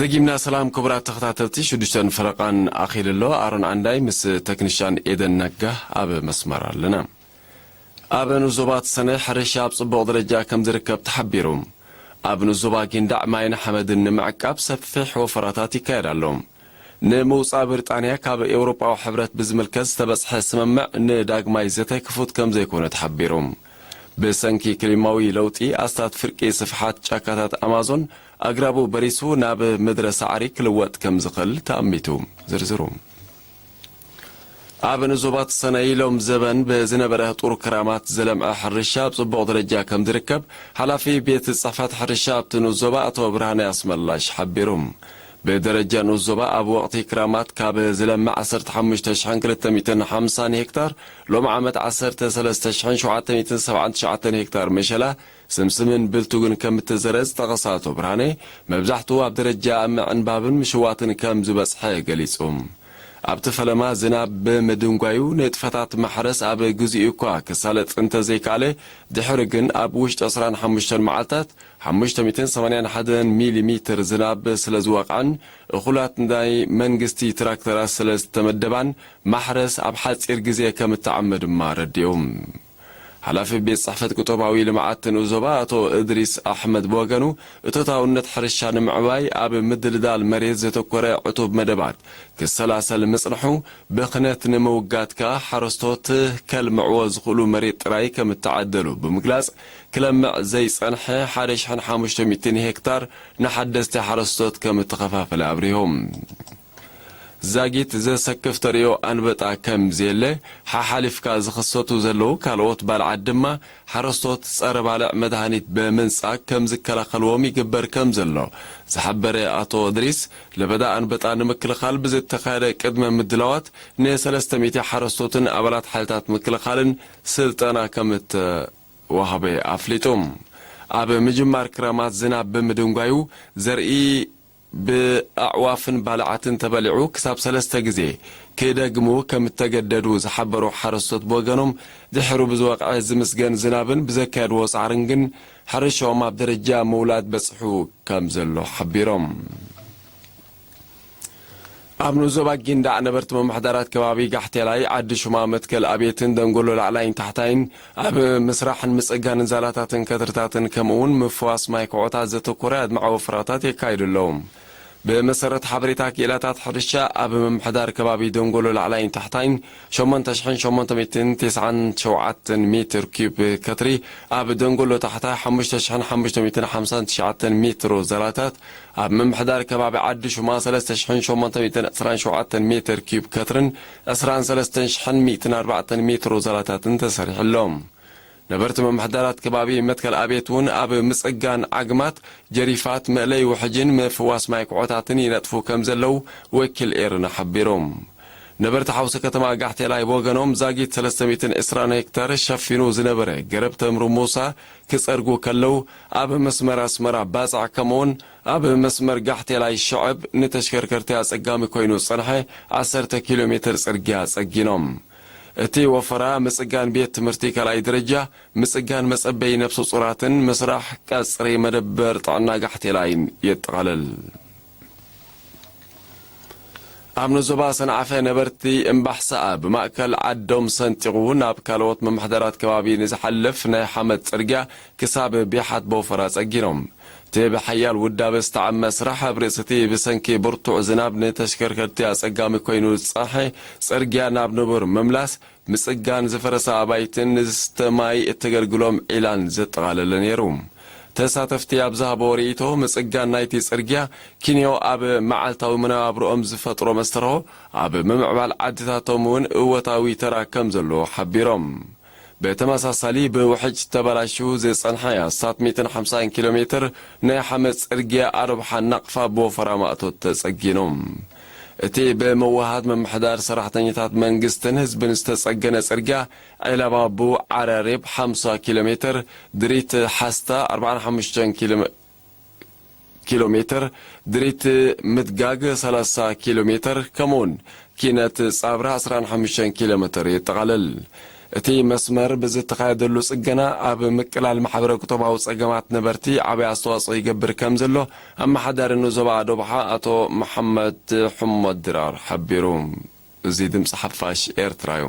ደጊምና ሰላም ክቡራት ተኸታተልቲ፣ ሽዱሽተን ፈረቓን ኣኺሉ ኣሎ። ኣሮን ዓንዳይ ምስ ተክኒሻን ኤደን ነጋ ኣብ መስመር ኣለና። ኣብ ንኡስ ዞባ ተሰነይ ሕርሻ ኣብ ጽቡቕ ደረጃ ከም ዝርከብ ተሓቢሩ። ኣብ ንኡስ ዞባ ጊንዳዕ ማይን ሓመድን ንምዕቃብ ሰፊሕ ወፈራታት ይካየድ ኣሎ። ንምውጻእ ብሪጣንያ ካብ ኤውሮጳዊ ሕብረት ብዝምልከት ዝተበጽሐ ስምምዕ ንዳግማይ ዘተ ክፉት ከም ዘይኮነ ተሓቢሩ። ብሰንኪ ክሊማዊ ለውጢ ኣስታት ፍርቂ ስፍሓት ጫካታት ኣማዞን ኣግራቡ በሪሱ ናብ ምድረ ሳዕሪ ክልወጥ ከም ዝኽእል ተኣሚቱ። ዝርዝሩ። ኣብ ንኡስ ዞባ ተሰነይ ሎም ዘበን ብዝነበረ ህጡር ክራማት ዝለምዐ ሕርሻ ኣብ ጽቡቕ ደረጃ ከም ዝርከብ ሓላፊ ቤት ጽሕፈት ሕርሻ ኣብቲ ንኡስ ዞባ ኣቶ ብርሃነ ኣስመላሽ ሓቢሩ። ብደረጃ ንኡስ ዞባ ኣብ ወቕቲ ክራማት ካብ ዝለምዕ ዓሰርተ ሓሙሽተ ሽሕን ክልተ ሚእትን ሓምሳን ሄክታር፣ ሎም ዓመት ዓሰርተ ሰለስተ ሽሕን ሸውዓተ ሚእትን ሰብዓን ትሽዓተን ሄክታር መሸላ፣ ስምስምን ብልቱግን ከም እተዘርአ ዝጠቐሰ ኣቶ ብርሃነ፣ መብዛሕትኡ ኣብ ደረጃ ምዕንባብን ምሽዋትን ከም ዝበጽሐ ገሊጹ። ኣብቲ ፈለማ ዝናብ ብምድንጓዩ ንጥፈታት ማሕረስ ኣብ ግዚኡ እኳ ክሳለጥ እንተዘይከኣለ፣ ድሕሪ ግን ኣብ ውሽጢ ዕስራን ሓሙሽተን መዓልታት ሓሙሽተ ሚእትን ሰማንያን ሓደን ሚሊ ሜትር ዝናብ ስለ ዝወቕዐን እኹላት ናይ መንግስቲ ትራክተራት ስለ ዝተመደባን ማሕረስ ኣብ ሓጺር ግዜ ከም እተዓመ ድማ ኣረዲኡ። ሓላፊ ቤት ጽሕፈት ቁጠባዊ ልምዓት ንኡስ ዞባ ኣቶ እድሪስ ኣሕመድ ብወገኑ፣ እቶታውነት ሕርሻ ንምዕባይ ኣብ ምድልዳል መሬት ዘተኮረ ዕቱብ መደባት ክሰላሰል ምጽንሑ፣ ብኽነት ንምውጋድ ከኣ ሓረስቶት ከልምዕዎ ዝኽእሉ መሬት ጥራይ ከም እተዓደሉ ብምግላጽ፣ ክለምዕ ዘይጸንሐ ሓደ ሽሕን ሓሙሽተ ሚእትን ሄክታር ንሓደስቲ ሓረስቶት ከም እተኸፋፈለ ኣብሪሁ። ዛጊት ዘሰክፍ ተርእዮ ኣንበጣ ከም ዘየለ፣ ሓሓሊፍካ ዝኽሰቱ ዘለዉ ካልኦት ባልዓት ድማ ሓረስቶት ጸረ ባልዕ መድሃኒት ብምንጻግ ከም ዝከላኸልዎም ይግበር ከም ዘሎ ዝሓበረ ኣቶ እድሪስ፣ ለበዳ ኣንበጣ ንምክልኻል ብዝተኻየደ ቅድመ ምድላዋት ንሰለስተ ሚእቲ ሓረስቶትን ኣባላት ሓይልታት ምክልኻልን ስልጠና ከም እተዋህበ ኣፍሊጡ። ኣብ ምጅማር ክረማት ዝናብ ብምድንጓዩ ዘርኢ ብኣዕዋፍን ባልዓትን ተበሊዑ ክሳብ ሰለስተ ግዜ ክደግሙ ከም እተገደዱ ዝሓበሩ ሓረስቶት ብወገኖም፣ ድሕሩ ብዝወቕዐ ዝምስገን ዝናብን ብዘካየድዎ ጻዕርን ግን ሕርሻኦም ኣብ ደረጃ ምውላድ በጽሑ ከም ዘሎ ሓቢሮም። ኣብ ንኡስ ዞባ ጊንዳዕ ነበርቲ ምምሕዳራት ከባቢ ጋሕቴላይ፣ ዓዲ ሹማ፣ መትከል ኣብየትን ደንጎሎ ላዕላይን ታሕታይን ኣብ ምስራሕን ምጽጋንን ዛላታትን ከትርታትን ከምኡውን ምፍዋስ ማይ ክዖታት ዘተኮረ ኣድማዒ ወፈራታት የካይዱ ኣለዉ። ብመሰረት ሓበሬታ ክኢላታት ሕርሻ፣ ኣብ ምምሕዳር ከባቢ ደንጎሎ ላዕላይን ታሕታይን ሸሞንተ ሽሕን ሸሞንተ ሚእትን ተስዓን ሸውዓተን ሜትር ኪዩብ ከትሪ፣ ኣብ ደንጎሎ ታሕታይ ሓሙሽተ ሽሕን ሓሙሽተ ሚእትን ሓምሳን ትሽዓተን ሜትሮ ዛላታት፣ ኣብ ምምሕዳር ከባቢ ዓዲ ሹማ ሰለስተ ሽሕን ሸሞንተ ሚእትን ዕስራን ሸውዓተን ሜትር ኪዩብ ከትርን ዕስራን ሰለስተን ሽሕን ሚእትን ኣርባዕተን ሜትሮ ዛላታትን ተሰሪሑ ኣሎ። ነበርቲ ምምሕዳራት ከባቢ መትከል ኣብየት እውን ኣብ ምጽጋን ዓግማት፣ ጀሪፋት፣ መእለይ ውሕጅን ምፍዋስ ማይ ክዖታትን ይነጥፉ ከም ዘለዉ ወኪል ኤረና ሓቢሮም። ነበርቲ ሓውሲ ከተማ ጋሕቴላይ ብወገኖም፣ ዛጊት ሰለስተ ሚእትን ዕስራን ሄክታር ሸፊኑ ዝነበረ ገረብ ተምሪ ሙሳ ክጸርጉ ከለዉ፣ ኣብ መስመር ኣስመራ ባጽዕ፣ ከምኡውን ኣብ መስመር ጋሕቴላይ ሽዕብ ንተሽከርከርቲ ኣጸጋሚ ኮይኑ ዝጸንሐ ዓሰርተ ኪሎ ሜትር ጽርግያ ጸጊኖም። እቲ ወፈራ ምጽጋን ቤት ትምህርቲ ካልኣይ ደረጃ፣ ምጽጋን መጸበዪ ነፍሰ ጹራትን ምስራሕ ቀጽሪ መደበር ጥዕና ጋሕቴላይን የጠቓልል። ኣብ ንኡስ ዞባ ሰንዓፈ ነበርቲ እምባሕሳኣ ብማእከል ዓዶም ሰንጢቑ ናብ ካልኦት ምምሕዳራት ከባቢ ንዝሓልፍ ናይ ሓመድ ጽርግያ ክሳብ ቢሓት ብወፈራ ጸጊኖም። እቲ ብሓያል ውዳበ ዝተዓመ ስራሕ ኣብ ርእሲ እቲ ብሰንኪ ብርቱዕ ዝናብ ንተሽከርከርቲ ኣጸጋሚ ኮይኑ ዝጸንሐ ጽርግያ ናብ ንቡር ምምላስ፣ ምጽጋን ዝፈረሰ ኣባይትን ንዝስተ ማይ እተገልግሎም ዒላን ዘጠቓለለ ነይሩ። ተሳተፍቲ ኣብ ዝሃብዎ ርእይቶ፣ ምጽጋን ናይቲ ጽርግያ ኪንዮ ኣብ መዓልታዊ መነባብሮኦም ዝፈጥሮ መስተርሆ፣ ኣብ ምምዕባል ዓድታቶም እውን እወታዊ ተራ ከም ዘለዎ ሓቢሮም። ብተመሳሳሊ፣ ብውሕጅ ተበላሽዩ ዝጸንሐ ኣስታት ሚእትን ሓምሳን ኪሎ ሜትር ናይ ሓመድ ጽርግያ ኣሮብሓ ናቕፋ ብወፈራ ማእቶት ተጸጊኑ። እቲ ብምውሃድ ምምሕዳር ሰራሕተኛታት መንግስትን ህዝብን ዝተጸገነ ጽርግያ ዒላባቡ ዓረሪብ ሓምሳ ኪሎ ሜትር፣ ድሪት ሓስታ ኣርባዓን ሓሙሽተን ኪሎ ሜ-፣ ኪሎ ሜትር፣ ድሪት ምድጋግ ሰላሳ ኪሎ ሜትር፣ ከምኡውን ኪነት ጻብራ ዕስራን ሓሙሽተን ኪሎ ሜትር የጠቓልል። እቲ መስመር ብዝተኻየደሉ ጽገና ኣብ ምቅላል ማሕበረ ቁጠባዊ ጸገማት ነበርቲ ዓቢ ኣስተዋጽኦ ይገብር ከም ዘሎ ኣመሓዳሪ ንዞባ ዶብሓ ኣቶ መሓመድ ሕሞት ድራር ሓቢሩ። እዚ ድምጺ ሓፋሽ ኤርትራ እዩ።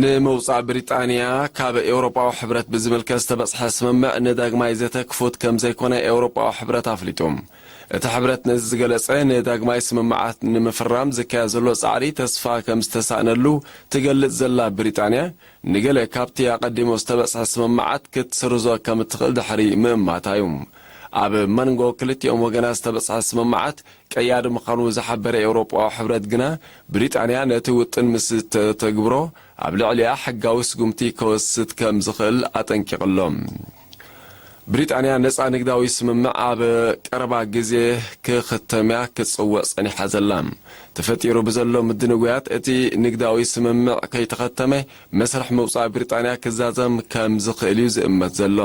ንምውጻእ ብሪጣንያ ካብ ኤውሮጳዊ ሕብረት ብዝምልከት ዝተበጽሐ ስምምዕ ንዳግማይ ዘተ ክፉት ከም ዘይኮነ ኤውሮጳዊ ሕብረት ኣፍሊጡ። እቲ ሕብረት ነዚ ዝገለጸ፣ ንዳግማይ ስምምዓት ንምፍራም ዝካየድ ዘሎ ጻዕሪ ተስፋ ከም ዝተሳእነሉ ትገልጽ ዘላ ብሪጣንያ፣ ንገለ ካብቲ ኣቐዲሙ ዝተበጽሐ ስምምዓት ክትስርዞ ከም እትኽእል ድሕሪ ምእማታ እዩ። ኣብ መንጎ ክልቲኦም ወገናት ዝተበጽሐ ስምምዓት ቀያዲ ምዃኑ ዝሓበረ ኤውሮጳዊ ሕብረት ግና፣ ብሪጣንያ ነቲ ውጥን ምስ ተተግብሮ ኣብ ልዕሊኣ ሕጋዊ ስጉምቲ ከወስድ ከም ዝኽእል ኣጠንቂቑ ኣሎ። ብሪጣንያ ነጻ ንግዳዊ ስምምዕ ኣብ ቀረባ ግዜ ክኽተም እያ ክትጽውዕ ጸኒሓ ዘላ። ተፈጢሩ ብዘሎ ምድንጓያት እቲ ንግዳዊ ስምምዕ ከይተኸተመ መስርሕ ምውጻእ ብሪጣንያ ክዛዘም ከም ዝኽእል እዩ ዝእመት ዘሎ።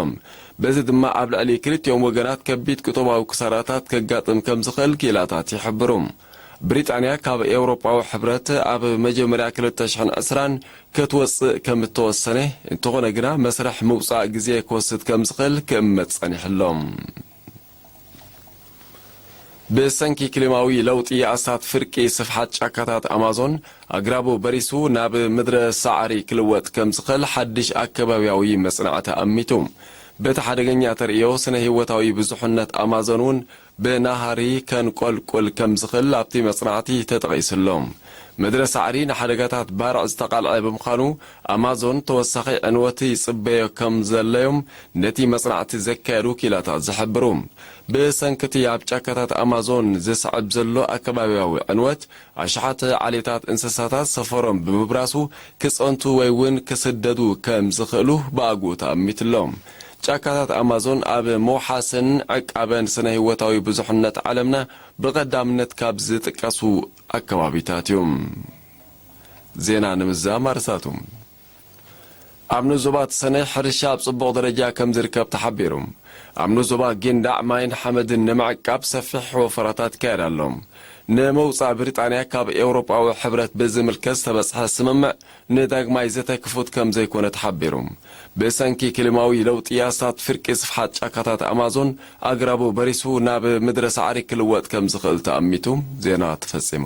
በዚ ድማ ኣብ ልዕሊ ክልቲኦም ወገናት ከቢድ ቁጠባዊ ክሳራታት ከጋጥም ከም ዝኽእል ክኢላታት ይሕብሩ። ብሪጣንያ ካብ ኤውሮጳዊ ሕብረት ኣብ መጀመርያ ክልተ ሽሕን ዕስራን ክትወጽእ ከም እተወሰነ፣ እንተኾነ ግና መስርሕ ምውጻእ ግዜ ክወስድ ከም ዝኽእል ክእመት ጸኒሑ ኣሎ። ብሰንኪ ክሊማዊ ለውጢ ኣስታት ፍርቂ ስፍሓት ጫካታት ኣማዞን ኣግራቡ በሪሱ ናብ ምድረ ሳዕሪ ክልወጥ ከም ዝኽእል ሓድሽ ኣከባብያዊ መጽናዕቲ ኣሚቱ። በቲ ሓደገኛ ተርእዮ ስነ ህይወታዊ ብዙሕነት ኣማዞን እውን ብናሃሪ ከንቆልቁል ከም ዝኽእል ኣብቲ መጽናዕቲ ተጠቒሱ ኣሎ። ምድረ ሳዕሪ ንሓደጋታት ባርዕ ዝተቓልዐ ብምዃኑ ኣማዞን ተወሳኺ ዕንወት ይጽበዮ ከም ዘለዮም ነቲ መጽናዕቲ ዘካየዱ ኪላታት ዝሕብሩ። ብሰንክቲ ኣብ ጫካታት ኣማዞን ዝስዕብ ዘሎ ኣከባብያዊ ዕንወት ኣሽሓት ዓሌታት እንስሳታት ሰፈሮም ብምብራሱ ክጸንቱ ወይ እውን ክስደዱ ከም ዝኽእሉ ብኣግኡ ተኣሚቱ ኣሎ። ጫካታት ኣማዞን ኣብ ምውሓስን ዕቃበን ስነ ህይወታዊ ብዙሕነት ዓለምና ብቐዳምነት ካብ ዝጥቀሱ ኣከባቢታት እዩ። ዜና ንምዝዛም ኣርእስታቱ። ኣብ ንዞባ ተሰነይ ሕርሻ ኣብ ጽቡቕ ደረጃ ከም ዝርከብ ተሓቢሩ። ኣብ ንዞባ ጊንዳዕ ማይን ሓመድን ንምዕቃብ ሰፊሕ ወፈራታት ይካየድ ኣሎ። ንምውጻእ ብሪጣንያ ካብ ኤውሮጳዊ ሕብረት ብዝምልከት ዝተበጽሐ ስምምዕ ንዳግማይ ዘተ ክፉት ከም ዘይኮነ ተሓቢሩ። ብሰንኪ ክሊማዊ ለውጢ ኣስታት ፍርቂ ስፍሓት ጫካታት ኣማዞን ኣግራቡ በሪሱ ናብ ምድረ ሳዕሪ ክልወጥ ከም ዝኽእል ተኣሚቱ። ዜና ተፈጺሙ።